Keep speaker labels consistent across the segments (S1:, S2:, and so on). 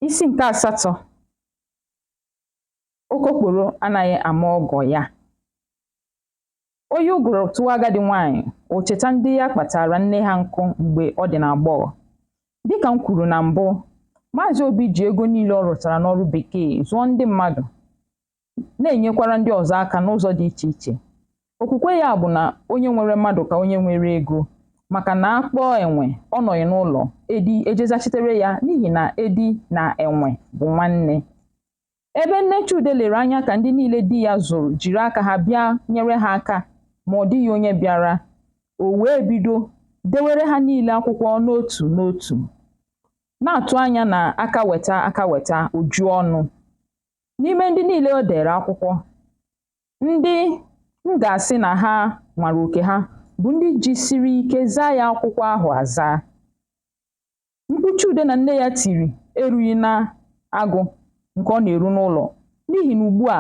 S1: Isi nke asatọ. Okokporo anaghị ama ọgọ ya. Oyi ụgụrụ tụwa agadi nwaanyị, o cheta ndị ya kpatara nne ha nkụ mgbe ọ dị n'agbọghọ. Dịka m kwuru na mbụ, Maazị Obi ji ego niile ọ rụtara n'ọrụ bekee zụọ ndị mmadụ, na-enyekwara ndị ọzọ aka n'ụzọ dị iche iche. Okwukwe ya bụ na onye nwere mmadụ ka onye nwere ego, maka na a kpọọ enwe ọ nọghị n'ụlọ, edi ejee zachitere ya n'ihi na edi na enwe bụ nwanne. Ebe nne Chude lere anya ka ndị niile di ya zụrụ jiri aka ha bịa nyere ha aka ma ọ dịghị onye bịara, o wee bido dewere ha niile akwụkwọ n'otu n'otu, na-atụ anya na aka weta aka weta, o juo ọnụ. N'ime ndị niile o deere akwụkwọ, ndị m ga-asị na ha nwara oke ha bụ ndị jisiri ike zaa ya akwụkwọ ahụ azaa. Mkpu Chude na nne ya tiri erughị n'agụ nke ọ na-eru n'ụlọ n'ihi na ugbu a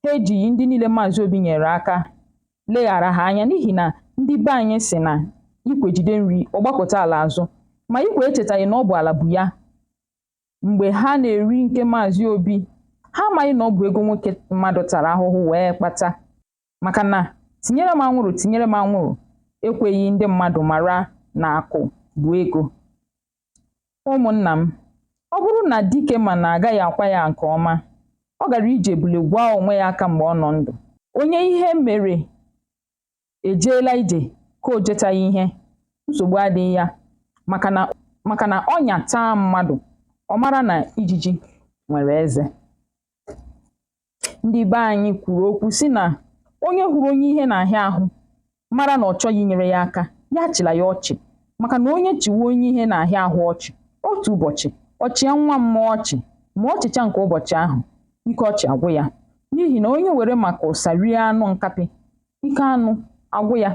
S1: ha ejighị ndị niile Maazị Obi nyeere aka leghara ha anya n'ihi na ndị be anyị sị na ikwe jide nri ọ gbakụta ala azụ ma ikwe echetaghị na ọ bụ ala bu ya. Mgbe ha na-eri nke Maazị Obi, ha amaghị na ọ bụ ego nwoke mmadụ tara ahụhụ wee kpata maka na tinyere m anwụrụ tinyere m anwụrụ ekweghị ndị mmadụ mara na akụ bụ ego. Ụmụnna m, ọ bụrụ na dike ma na agaghị akwa ya nke ọma, ọ gara iji ebule gwaa onwe ya aka mgbe ọ nọ ndụ. Onye ihe mere ejeela ije ka o jetaghị ihe, nsogbu adịghị ya maka na ọnya taa mmadụ, ọ mara na ijiji nwere eze. Ndị be anyị kwuru okwu sị na onye hụrụ onye ihe na-ahịa ahụ mara na ọ chọghị inyere ya aka, ya achịla ya ọchị maka na onye chịwa onye ihe na-ahịa ahụ ọchị, otu ụbọchị ọ chịa nwa mmụọ ọchị ma ọ chịcha nke ụbọchị ahụ, ike ọchị agwụ ya n'ihi na onye were maka ụsa rie anụ nkapị, ike anụ agwụ ya.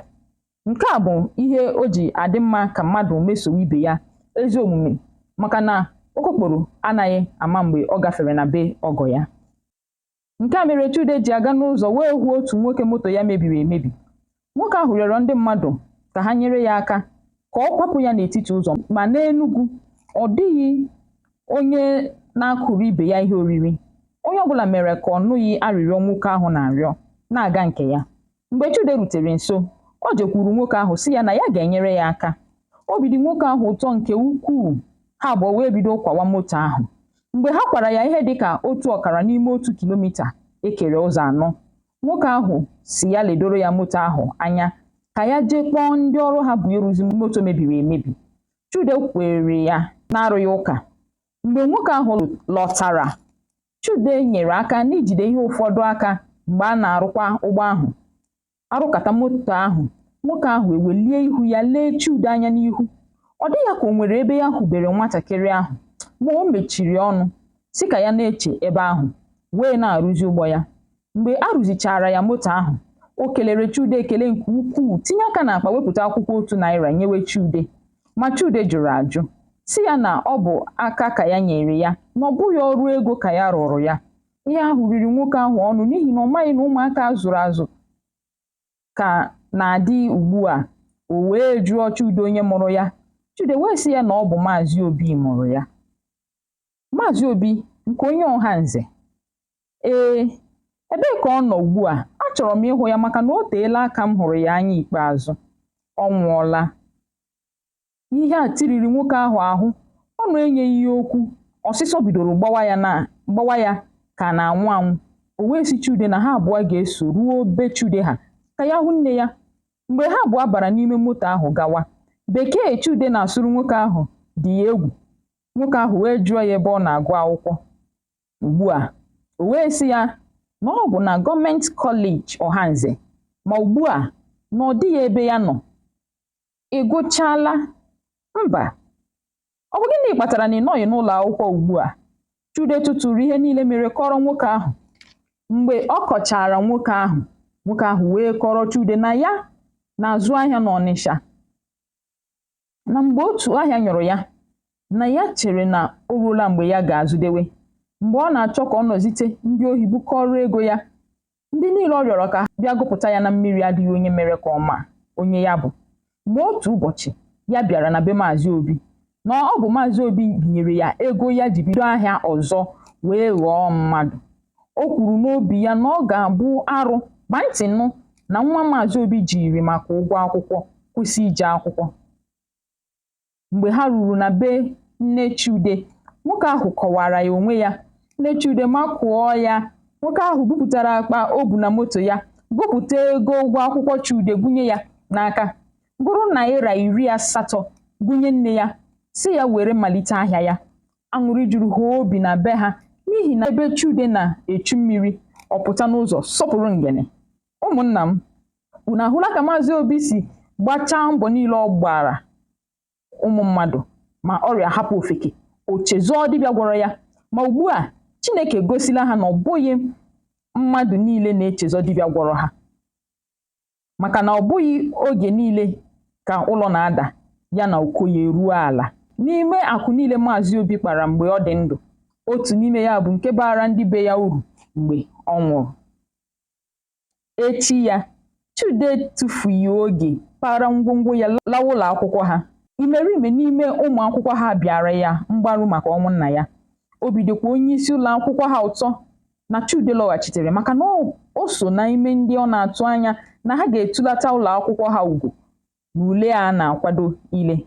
S1: Nke a bụ ihe o ji adị mma ka mmadụ mesowe ibe ya ezi omume maka na okokporo anaghị ama mgbe ọ gafere na be ọgọ ya. Nke a mere Chude ji aga n'ụzọ wee hụ otu nwoke moto ya mebiri emebi. Nwoke ahụ rịọrọ ndị mmadụ ka ha nyere ya aka ka ọ kwapụ ya n'etiti ụzọ ma n'Enugwu ọ dịghị onye na-akụrụ ibe ya ihe oriri. Onye ọbụla mere ka ọ nụghị arịrịọ nwoke ahụ na-arịọ, na-aga nke ya. Mgbe Chude rutere nso, o jekwuru nwoke ahụ sị ya na ya ga-enyere ya aka. Obi dị nwoke ahụ ụtọ nke ukwuu, ha abụọ wee bido kwawa moto ahụ. Mgbe ha kwara ya ihe dị ka otu ọkara n'ime otu kilomita e kere ụzọ anọ, nwoke ahụ sị ya ledoro ya moto ahụ anya ka ya jee kpọọ ndị ọrụ ha bụ ịrụzi moto mebiri emebi. Chude kwere ya na-arụghị ụka. Mgbe nwoke ahụ lọtara, Chude nyere aka n'ijide ihe ụfọdụ aka mgbe a na-arụkwa ụgbọ ahụ. A rụkata moto ahụ, nwoke ahụ ewelie ihu ya lee Chude anya n'ihu. Ọ dị ya ka o nwere ebe ya hụbere nwatakịrị ahụ, ma o mechiri ọnụ, sị ka ya na-eche ebe ahụ, wee na-arụzi ụgbọ ya. Mgbe a rụzichaara ya moto ahụ, o kelere Chude ekele nke ukwuu, tinye aka n'akpa wepụta akwụkwọ otu naịra nyewe Chude. Ma Chude jụrụ ajụ, sị ya na ọ bụ aka ka ya nyere ya, na ọ bụghị ọrụ ego ka ya rụrụ ya. Ihe ahụ riri nwoke ahụ ọnụ n'ihi na ọ maghị na ụmụaka a zụrụ azụ ka na-adị ugbu a. O wee jụọ Chude onye mụrụ ya. Chude wee sị ya na ọ bụ Maazị Obi mụrụ ya. Maazị Obi nke onye Ọhanze? Ee, ebee ka ọ nọ ugbu a? Achọrọ m ịhụ ya maka na o teela aka m hụrụ ya anya ikpeazụ. Ọ nwụọla. Ihe a tiriri nwoke ahụ ahụ, ọnụ enyeghị ya okwu. Ọsịsọ bidoro gbawa ya na gbawa ya ka a na-anwụ anwụ. O wee sị Chude na ha abụọ ga-eso ruo be Chude ha ka ya hụ nne ya. Mgbe ha abụọ bara n'ime moto ahụ gawa, bekee Chude na-asụrụ nwoke ahụ dị ya egwu. Nwoke ahụ wee jụọ ya ebe ọ na-agụ akwụkwọ ugbu a. O wee sị ya na ọ bụ na gọọmenti kọleji Ọhanze, ma ugbu a na ọ dịghị ebe ya nọ. Ị gụchaala? Mba. Ọ bụ gịnị kpatara na ị nọghị n'ụlọ akwụkwọ ugbu a? Chude tụtụrụ ihe niile mere kọrọ nwoke ahụ. Mgbe ọ kọchara nwoke ahụ, nwoke ahụ wee kọrọ Chude na ya na-azụ ahịa n'Ọnịsha na mgbe otu ahịa nyụrụ ya, na ya chere na o ruola mgbe ya ga-azụdewe. Mgbe ọ na-achọ ka ọ nọzite, ndị ohi bukọrọ ego ya. Ndị niile ọ rịọrọ ka ha bịa gụpụta ya na mmiri adịghị onye mere ka ọ ma onye ya bụ. Ma otu ụbọchị, ya bịara na be Maazị Obi. na ọ bụ Maazị Obi binyere ya ego ya ji bido ahịa ọzọ wee ghọọ mmadụ. O kwuru n'obi ya na ọ ga-abụ arụ ma ntị nụ na nwa Maazị Obi jiri maka ụgwọ akwụkwọ kwụsị ije akwụkwọ. Mgbe ha ruru na be nne Chude, nwoke ahụ kọwara ya onwe ya. Nne Chude makụọ ya. Nwoke ahụ bupụtara akpa o bu na moto ya, gụpụta ego ụgwọ akwụkwọ Chude gụnye ya n'aka. Gụrụ ₦80 gụnye nne ya, sị ya were malite ahịa ya. Aṅụrị juru ha obi na be ha n'ihi na ebe Chude na-echu mmiri, ọ pụta n'ụzọ sọpụrụ ngene. Ụmụnna m, unu ahụla ka Maazị Obi si gbachaa mbọ niile ọ gbara ụmụ mmadụ ma ọrịa hapụ ofeke, o chezọọ dibịa gwọrọ ya. Ma ugbu a, Chineke egosila ha na ọ bụghị mmadụ niile na-echezọ dibịa gwọrọ ha. Maka na ọ bụghị oge niile ka ụlọ na-ada ya na uko ya eruo ala. N'ime akụ niile Maazị Obi kpara mgbe ọ dị ndụ, otu n'ime ya bụ nke baara ndị be ya uru mgbe ọ nwụrụ. Echi ya, Chude etufughị oge para ngwongwo ya lawa ụlọ akwụkwọ ha. Imerime n'ime ụmụ akwụkwọ ha bịara ya mgbaru maka ọnwụ nna ya. Obi dịkwa onyeisi ụlọ akwụkwọ ha ụtọ na Chude lọghachitere maka na o so n'ime ndị ọ na-atụ anya na ha ga-etulata ụlọ akwụkwọ ha ugwu n'ule a na-akwado ile.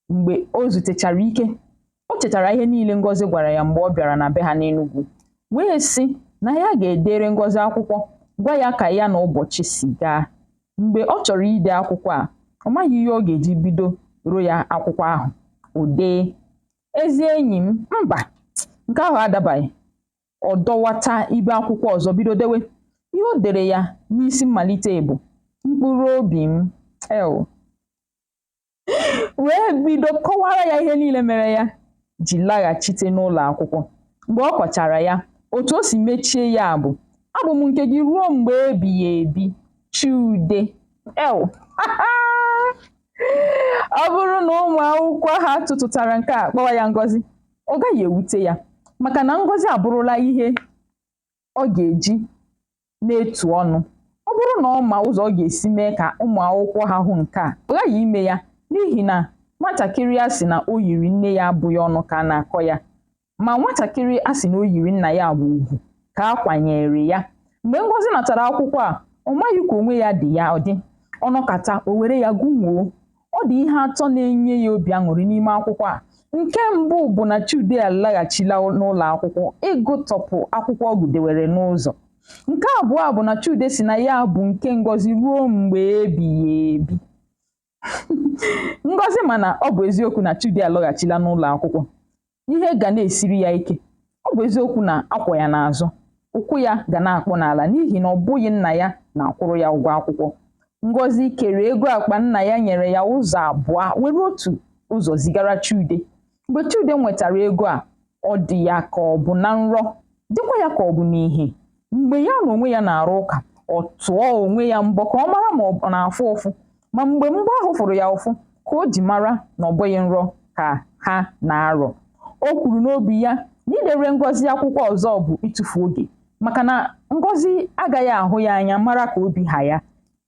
S1: Mgbe o zutechara ike, o chetara ihe niile Ngozi gwara ya mgbe ọ bịara na be ha n'Enugwu, wee sị na ya ga-edere Ngozi akwụkwọ gwa ya ka ya na ụbọchị si gaa. Mgbe ọ chọrọ ide akwụkwọ a, ọ maghị ihe ọ ga-eji bido ro ya akwụkwọ ahụ. O dee, ezi enyi m, mba, nke ahụ adabaghị. Ọ dọwata ibe akwụkwọ ọzọ bido dewe. Ihe o dere ya n'isi mmalite bụ mkpụrụ obi m eo wee bido kọwara ya ihe niile mere ya ji laghachite n'ụlọ akwụkwọ. Mgbe ọ kọchara ya, otu o si mechie ya bụ, abụ m nke gị ruo mgbe ebighị ebi, Chude. Eo ọ bụrụ na ụmụ akwụkwọ ha tụtụtara nke a kpọwa ya Ngozi, ọ gaghị ewute ya maka na Ngozi abụrụla ihe ọ ga-eji na-etu ọnụ. Ọ bụrụ na ọ ma ụzọ ọ ga-esi mee ka ụmụ akwụkwọ ha hụ nke a, ọ ghaghị ime ya n'ihi na nwatakịrị a sị na o yiri nne ya abụghị ọnụ ka a na-akọ ya, ma nwatakịrị a sị na o yiri nna ya bụ ugwu ka a kwanyere ya. Mgbe Ngozi natara akwụkwọ a, ọ maghị ka onwe ya dị ya ọ dị. Ọ nọkata o were ya gụnwoo. Ọ dị ihe atọ na-enye ya obi aṅụrị n'ime akwụkwọ a. Nke mbụ bụ na Chude alaghachila n'ụlọ akwụkwọ ịgụtọpụ akwụkwọ ọ gụdewere n'ụzọ. Nke abụọ bụ na Chude si na ya bụ nke Ngozi ruo mgbe ebighị ebi. Ngozi mana ọ bụ eziokwu na Chude alọghachila n'ụlọ akwụkwọ, ihe ga na-esiri ya ike. Ọ bụ eziokwu na akwọ ya n'azụ, ụkwụ ya ga na-akpụ n'ala n'ihi na ọ bụghị nna ya na-akwụrụ ya ụgwọ akwụkwọ. Ngozi kere ego akpa nna ya nyere ya ụzọ abụọ were otu ụzọ zigara Chude. Mgbe Chude nwetara ego a, ọ dị ya ka ọ bụ na nrọ, dịkwa ya ka ọ bụ n'ihe. Mgbe ya na onwe ya na-arụ ụka, ọ tụọ onwe ya mbọ ka ọ mara ma ọ na-afụ ụfụ. Ma mgbe mbọ ahụ fụrụ ya ụfụ, ka o ji mara na ọ bụghị nrọ ka ha na-arọ. O kwuru n'obi ya na idere Ngozi akwụkwọ ọzọ bụ ịtụfu oge maka na Ngozi agaghị ahụ ya anya mara ka obi ha ya.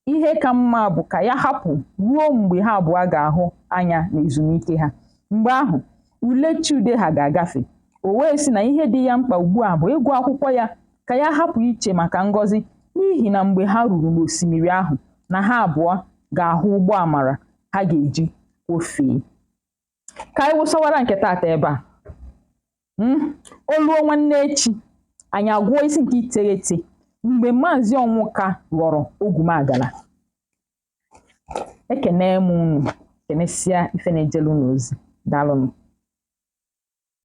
S1: Ihe ka mma bụ ka ya hapụ ruo mgbe ha abụọ ga-ahụ anya n'ezumike ha. Mgbe ahụ, ule Chude ha ga-agafe. O wee sị na ihe dị ya mkpa ugbu a bụ ịgụ akwụkwọ ya ka ya hapụ iche maka Ngozi n'ihi na mgbe ha ruru n'osimiri ahụ na ha abụọ ga-ahụ ụgbọ amara ha ga-eji kwofee. Ka anyị wụsawara nke taata ebe a. O luo nwanne echi, anyị agụọ isi nke 9 mgbe Maazị Ọnwụka ghọrọ ogwumagala. Ekene m unu, kenesịa ife na-ejelu unu ozi. Daalụnụ.